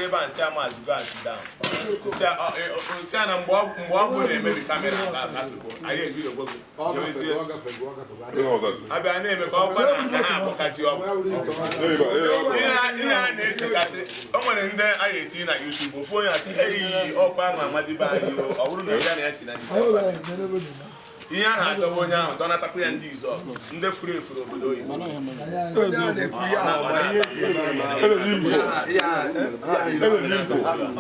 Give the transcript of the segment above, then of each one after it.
Ebe a nsị amazi go and sit down. Nsị a na mgbe ọgwụ na-emebi kamera anyị ebido gwogo abịa na-eme ka ọkwa na ha akpọkasị ọgwụ ihe a na-esekasị. O nwere ndị a na-etinye na YouTube, ofu onye asị eyi ọkwa ahụ amadibe anyị, ọ bụrụ na ya na ya si na ihe ahụ adọwa onye ahụ dọnatakwa ya ndị izu ọzọ, ndị furu efuru obodo oyibo. O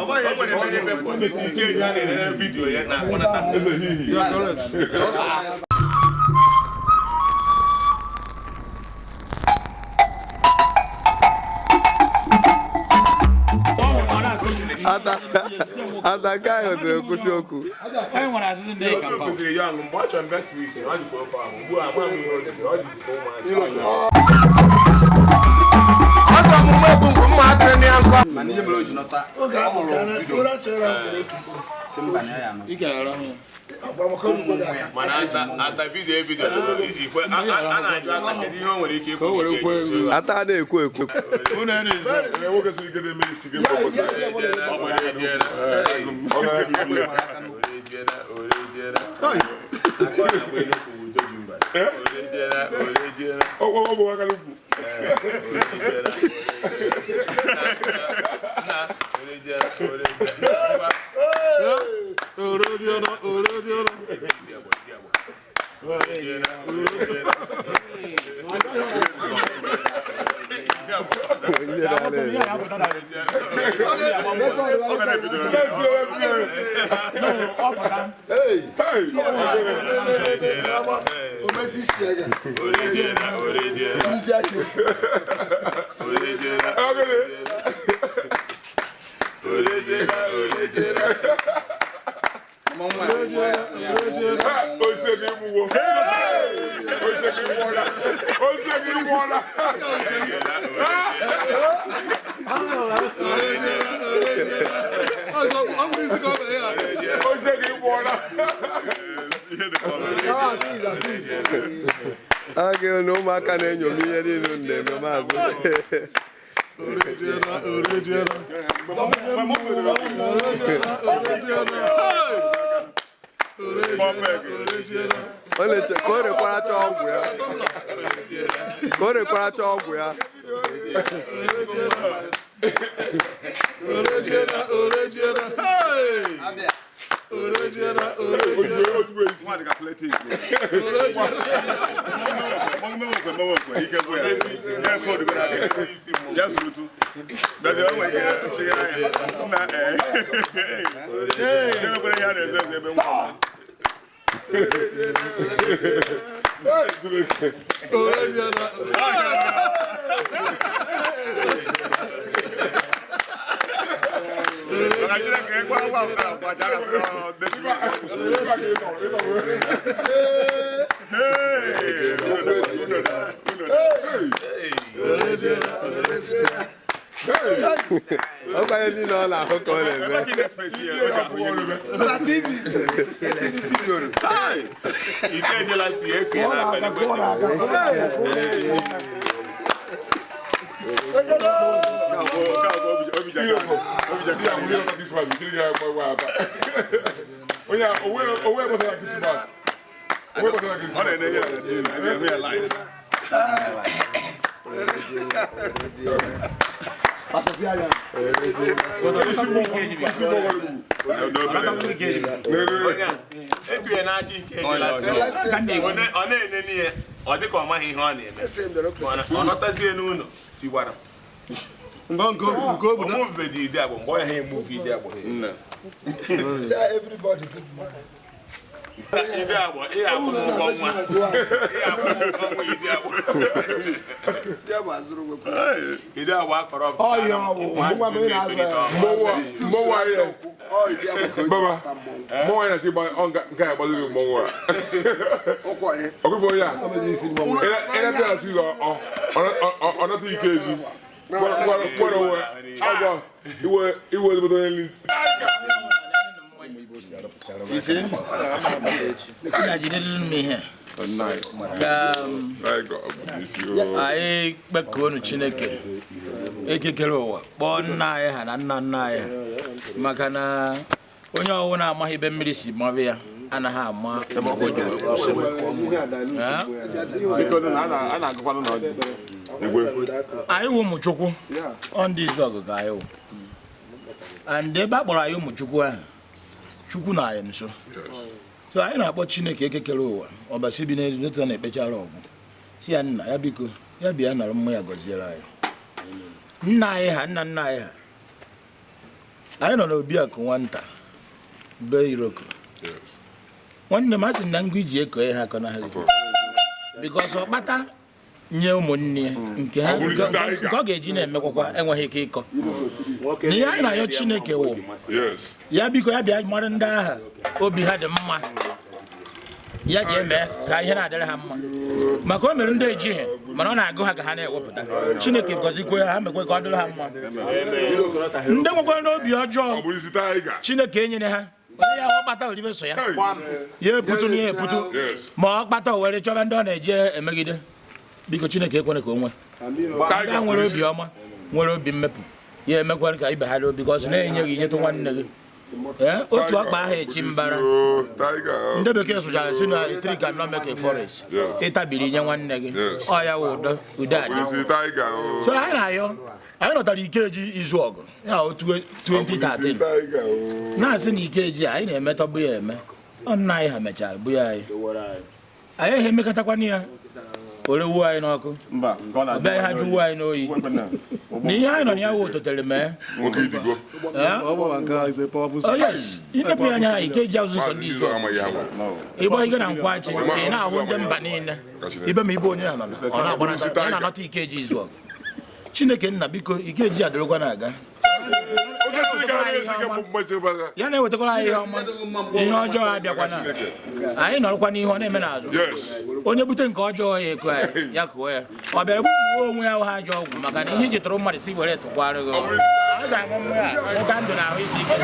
nwere ebe ebe isi eji a na-enene vidiyo ya na-akpọnata. Ata nke ahụ ziri nkwụsị okwu. Kụziri ya ọṅụ mgbe ọ chọrọ mbe swis, ọ dịkwa oke ahụ ugbu a ama m ihe o jiri ọ dịzikwa ụmụazị. Ọsọ ọmụmụ egwu mgbe mma adịrị na ya nkọ. Mana ihe mere o ji nọta, ọ hụrụ vidio si mba na ya anọ. Mana ata vidiyo ebido ikwe a na-ajụ ata kedu ihe o nwere ike ikwu. Ata na-ekwu ekwu. Nwoke siri ike na-eme isi gị. Ọ bụ aka n'ukwu. A ga na ụmụaka na-enyomi ihe niile unu na-eme maazị. Ọ na-eche ka o rekwara chọọ ọgwụ ya. Ka o rekwara chọọ ọgwụ ya. Ọkwa ihe niile ọ na-ahụ ka ọ na-eme. Ike ejela si eke n'aka n'igwe. Onye owe gbasara Krismas. Owe gbasara Krismas. Ọ na-enye ya live. Ekwughị n'aka ike ejela ọ na-enene ya, ọ dịka ọ maghị ihe ọ na-eme, ọ nọtazie n'ụlọ tiwara omuvubedi ide agbọ mgbe ọ ya ha emuvu ide agbọ ide agbọ ihe akwụ m ụgwọ nwa ihe akwụ m ụgwọ nwa ide agbọ ide agbọ akọrọ Mmọnwụ anyị baba mmọnwụ anyị na-asị nke a gbaziri mmọnwụ a ọkụfụ onye a ịnata na tuzo ọ nata ike ezu kwara onwe agwa iwe ezigbote onye nri. Ka anyị kpekuonu Chineke. Ekekere ụwa kpọọ nna anyị ha na nna nna anyị ha, maka na onye ọwụna amaghị ebe mmiri si maba ya anaghị ama ebe o ji wee kwụsị. Anyị wụ ụmụ Chukwu, ọ ndị Izuọgụ ka anyị wụ, and ebe a kpọrọ anyị ụmụ Chukwu ahụ, Chukwu na anyị nso. So anyị na-akpọ Chineke ekekere ụwa, ọbasi bi n'elu n'otu na-ekpechara ọgwụ, si ya nna ya biko ya bịa nara mmụ ya gọziere anyị nna anyị ha, nna nna anyị ha. Anyị nọ n'obi akụ nwata be Iroko. Nwanne m, a sị na ngwa iji eko ihe akọ na ha, because ọ kpata nye ụmụnne ya nke ha nke ọ ga-eji na-emekwakwa enweghị ike ịkọ. Na ihe anyị na-ayọ Chineke wụ ya biko ya bịa mara ndị agha obi ha dị mma, ya ji eme ka ihe na-adịrị ha mma, maka o mere ndị ejighị mana ọ na-agụ ha ka ha na-ewepụta. Chineke gọzikwe ha, mekwe ka ọ dịrị ha mma. Ndị nwekwara n'obi ọjọọ, Chineke enyere ha onye ya ọ kpata olibe so ya ya eputu na ya eputu, ma ọ kpata o were chọba ndị ọ na-eje emegide. Biko Chineke ekwere ka o nwee ndị nwere obi ọma, nwere obi mmepụ, ya emekwara ka ibe ha dị obi, ka ọ sị na-enye gị nyetụ nwanne gị otu ọkpa ahụ echi mbara. Ndị bekee sụchara si na tree cannot make a forest. Ịtabiri nye nwanne gị, ọ ya wụ udo, udo adị. So anyị na-ayọ, anyị nọtara Ikeji Izuọgụ ya otu 2013, na-asị na Ikeji a anyị na-emetọbụ ya eme, ọ nna anyị ha mechara bụ ya anyị, anyị ehe emekọtakwana ya ore wuo anyị n'ọkụ, ọ bịaghị ha jụwuo anyị n'oyi. Na ihe anyị nọ na ya wụ ototere mee. Oh yes, ilepụ ya anya, Ikeji azụ sọ ndị Izuọgụ ịgba ike na Nkwachi, ị na-ahụ ndị mba niile ibe ma ibe onye ya nọ na ọ na-agbanata ya na-anọta Ikeji Izuọgụ. Chineke nna biko, Ikeji adịrịkwa na-aga, ya na-ewetakwara anyị ihe ọma, ihe ọjọọ abịakwana. Anyị nọrọkwa n'ihu ọ na-eme n'azụ, onye bute nke ọjọọ ya eko anyị ya kụọ ya, ọ bịara gbuo onwe ya ha ajọ ọgwụ, maka na ihe iji tụrụ mmadụ si were tụkwara gị ọgwụ. Anyị ga-aṅụ mmanya a ụka ndụ na ahụ isi ike.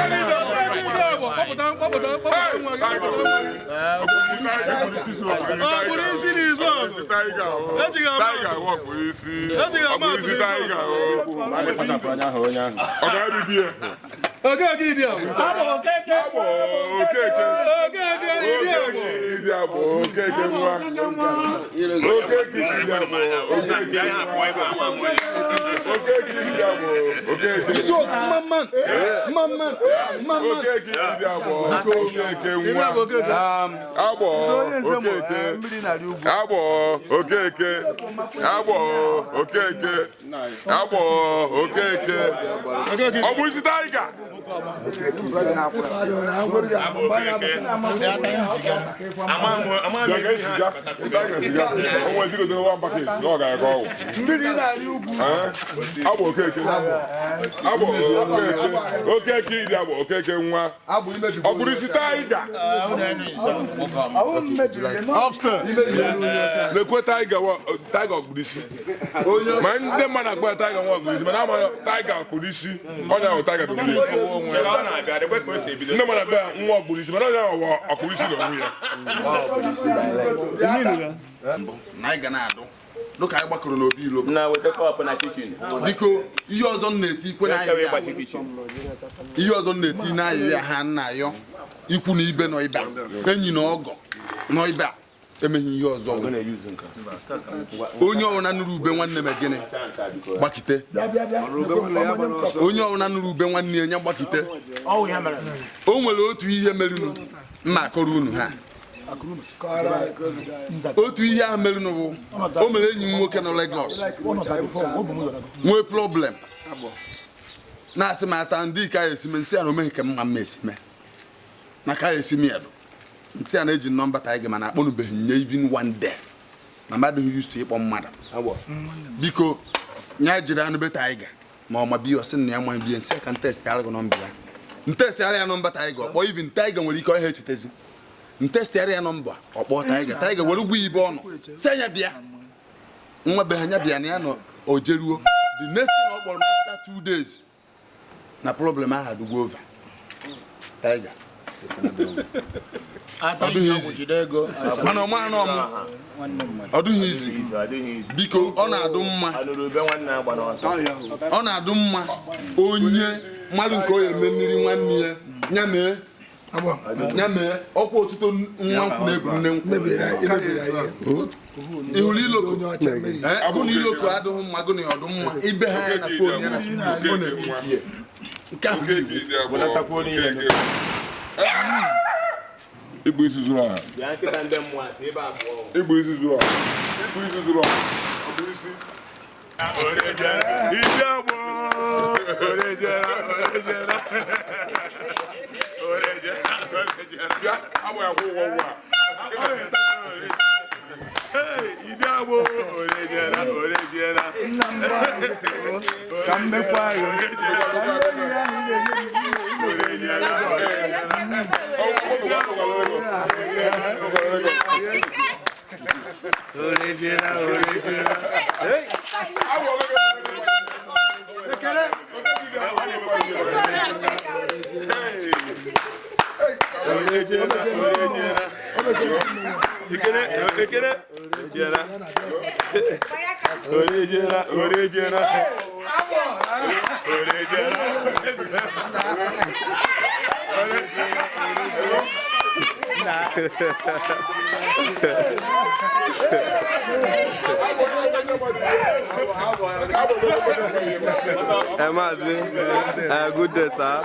Ọ bụ isi tiger. Okeke nwa. Ọ bụrụ isi tiger. Lekwe tiger, tiger ọkpụrụ isi. Ma ndị mmadụ akpọ ya tiger nwa ọkpụrụ isi, mana ama tiger ọkpụrụ isi, onye ahụ tiger bụ mmiri. Ndị mmadụ akpọ ya nwa ọkpụrụ isi, mana onye ahụ ọkpụrụ isi n'onwe ya. Na anyị ga na-adụ dịka anyị gbakọrọ n'obi Iloko. Biko, ihe ọzọ m na-eti ikwe na ahịrịa, ihe ọzọ m na-eti n'ahịrịa ha nna ayọ ikwu na ibe nọ ibe a, enyi na ọgọ nọ ibe a, emeghị ihe ọzọ. Onye ọbụla nụrụ ube nwanne m gịnị gbakite, onye ọbụla nụrụ ube nwanne ya nya gbakite. O nwere otu ihe merunu mma akọrọ unu ha, otu ihe ahụ merunu bụ o mere enyi m nwoke nọ Lagos nwee problem, na-asị m ata ndị ka ya esime nsị a na omeghe nke mma mma esime na ka ya esime ya nsị a na-eji nọmba Tiger, mana akpọnubeghị nye even one day na mmadụ used to ịkpọ mmadụ. Biko nya jiri anụ be Tiger ma ọ ma biya ọsị na ya ma biya nsị ka ntest ara gị nọmba ya, ntest ara ya nọmba Tiger ọkpọ even Tiger nwere ike ọha echetezi ntest ara ya nọmba ọkpọ Tiger, Tiger were gwa ibe ọnụ sị anya bịa nwa be ha nya bịa na ya nọ o jeruo. The next thing ọ kpọrọ after 2 days na problem ahụ adịgwo over. Tiger Ata Ọ dịghị iji ọgwụ izi. jide ego. Mana ọ maghị na ọmụ Nwanne mmadụ. ọ dịghị izi. Biko, ọ na-adụ mma, ọ na-adụ mma onye mmadụ nke ọ ya eme mmiri nwanne ya ya mee, ya mee ọkwa ọtụtụ nwa nkwụ na-egwu nne nkwụ. Ị hụrụ iloko? Ee, gụ na iloko adịghị mma, gụ na ọdụ mma ibe ha ya na phone ya na ọ na-ekiki ya. Nke ahụ bụ iwu. Igbu isi zuru aha. Igbu isi zuru aha. Igbu isi zuru aha. Ọ bụ isi. Bịa, agbụ ya kwụ ụgwọ ugbu a. Ka m mekwa ya. Ee, maazị, ee, good day, sir.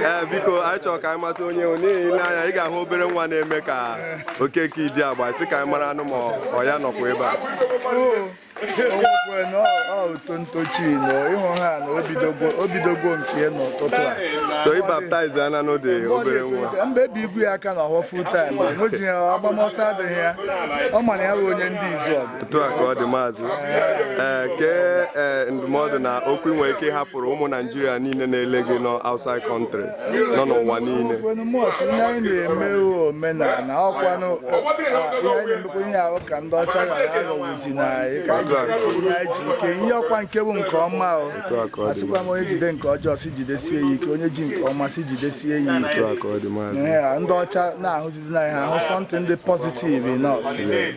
Ee, biko, anyị chọrọ ka anyị mata onye hụ n'ihi ile anya ị ga-ahụ obere nwa na-eme ka Okeke Idiagba sị ka anyị mara anụ ma ọ ya nọkwa ebe a. Onwekwe na ọ utontochi na ịhụ ha na o bidogwo nke ya n'ụtụtụ a. So ị baptize ananụ dị obere nwa? Mba, ebi igwu ya aka na ọghọ full time, enwezighị agbamọsọ adịghị ya, ọ mara ya bụ onye ndị izu ọgụ. Otu a ka ọ dị, maazị. Ee, kee ee ndụmọdụ na okwu ị nwere ike ịhapụrụ ụmụ Naijiria niile na-ele gị nọ outside country, nọ n'ụwa niile? Okwenu mọt ihe anyị na-eme wụ omenala, ọkwanụ ihe anyị na-emekwa, ihe ahụ ka ndị ọcha ghara aghọwuzi na anyị, ka anyị jide ihe anyị ji ike, ihe ọkwa nke bụ nke ọma o. Otu a ka ọ dị. Asịkwa m onye jide nke ọjọọ si jidesie ya ike, onye ji nke ọma si jidesie ya ike. Otu a ka ọ dị, maazị. Ee, ndị ọcha na-ahụzidi na ha ahụ something dị positive in us,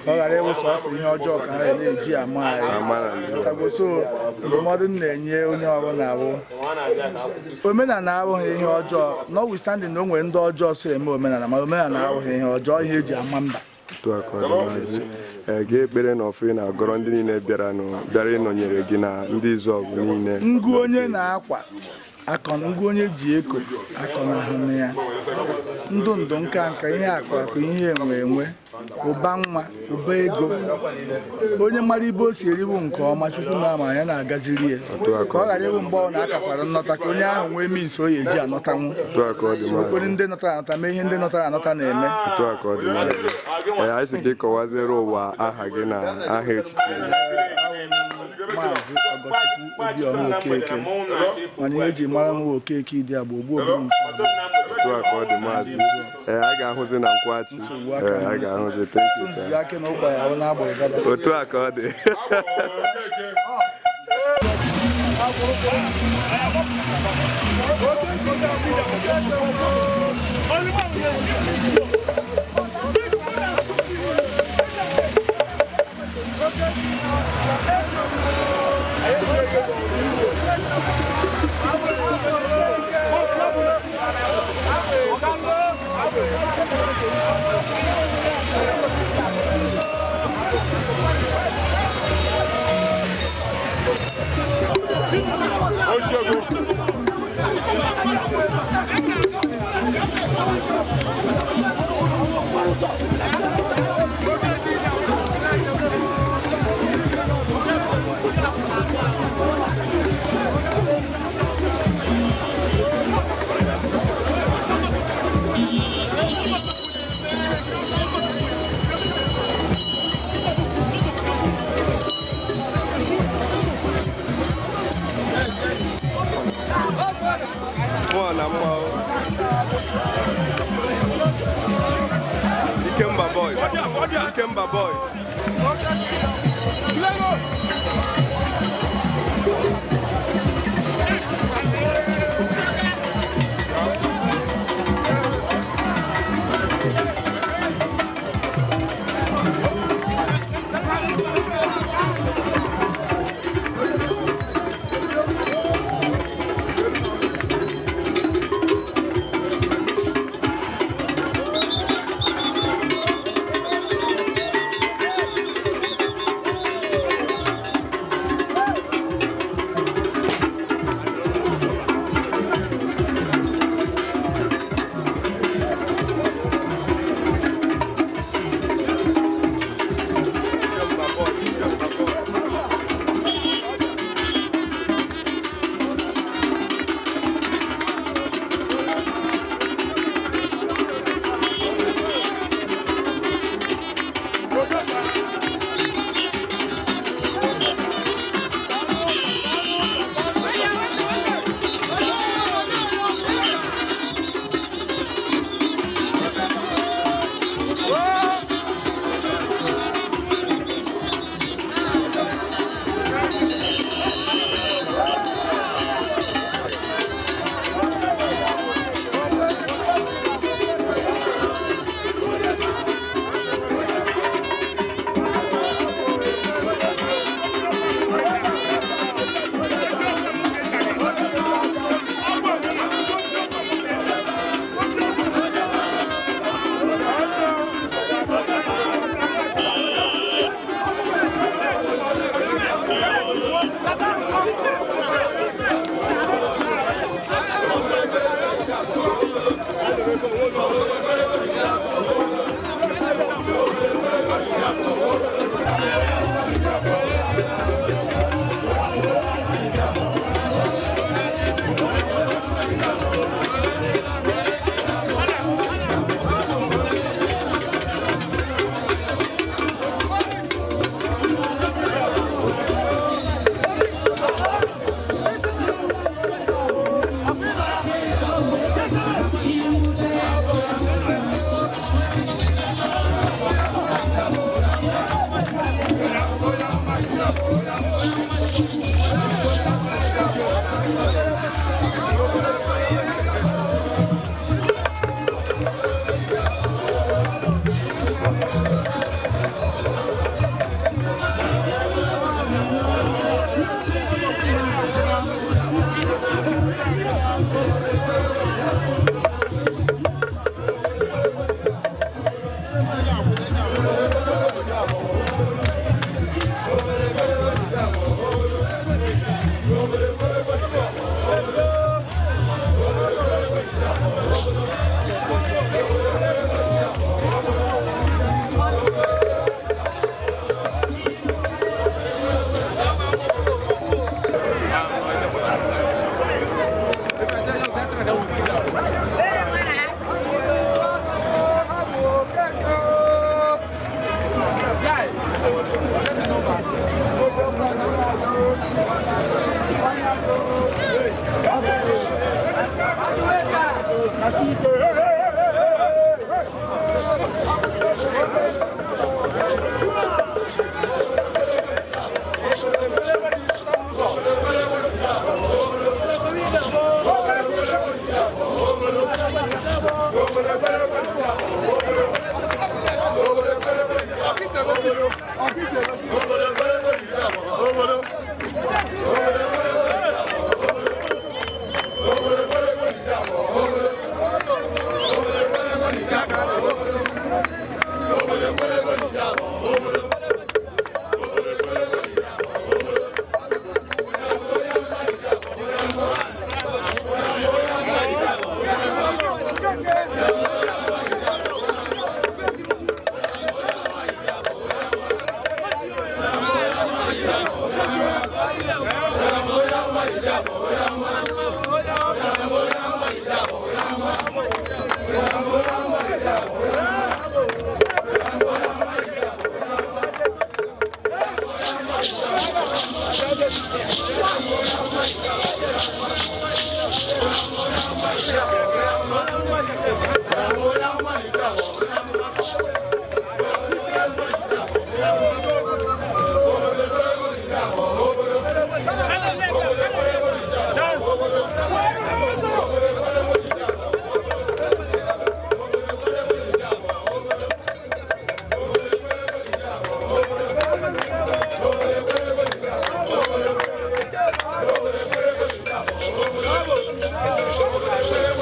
ka ọ ghara ịwụ sọsọ ihe ọjọọ ka ha na-eji ama anyị. Ama na ndị ọzọ. Ọtago, so ndụmọdụ m na-enye onye ọbụla bụ omenala abụghị ihe ọjọọ, notwithstanding na o nwere ndị ọjọọ so eme omenala, ma omenala abụghị ihe ọjọọ, ihe eji ama mba. Otu a ka ọ dị, maazị. Ee, gee ekpere na ọfụ ị na-agọrọ ndị niile bịaranụ bịara ịnọnyere gị na ndị izu ọgụ niile. Ngụ onye na-akwa akọ, ngụ onye ji eko akọ na ahụ na ya, ndụ ndụ, nka nka, ihe akụ akụ, ihe enwe enwe, ụba nwa, ụba ego, onye mara ibe o si eriwu nke ọma, Chukwu na ama ya na-agaziri ya, ka ọ ghara ịbụ mgbe ọ na-akakwara nnọta, ka onye ahụ nwee mins o ya eji anọtanwu. Otu a ka ọ dị, Okwere maazị. ndị nọtara anọta mee ihe ndị nọtara anọta na-eme. Otu a ka ọ dị, maazị. Ee, anyị sị ka ị kọwaziere ụwa aha gị na aha echichi gị. Maazị Ọgọchukwu Obiọha Okeke, mana ihe eji mara m bụ Okeke Idiagba, ogbu obi nke ọma. Otu a ka ọ dị, maazị. Ee, a ga-ahụzi na nkwachi. Ee, a ga-ahụzi. Thank you, Nzu sir. aka na ụkwa ya ahụ na-agbụrụ gaba. Otu a ka ọ dị. Mmụọ na mmụọ. Ikemba boy. Ikemba boy.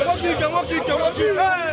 Nwoke ike, nwoke ike, nwoke ike.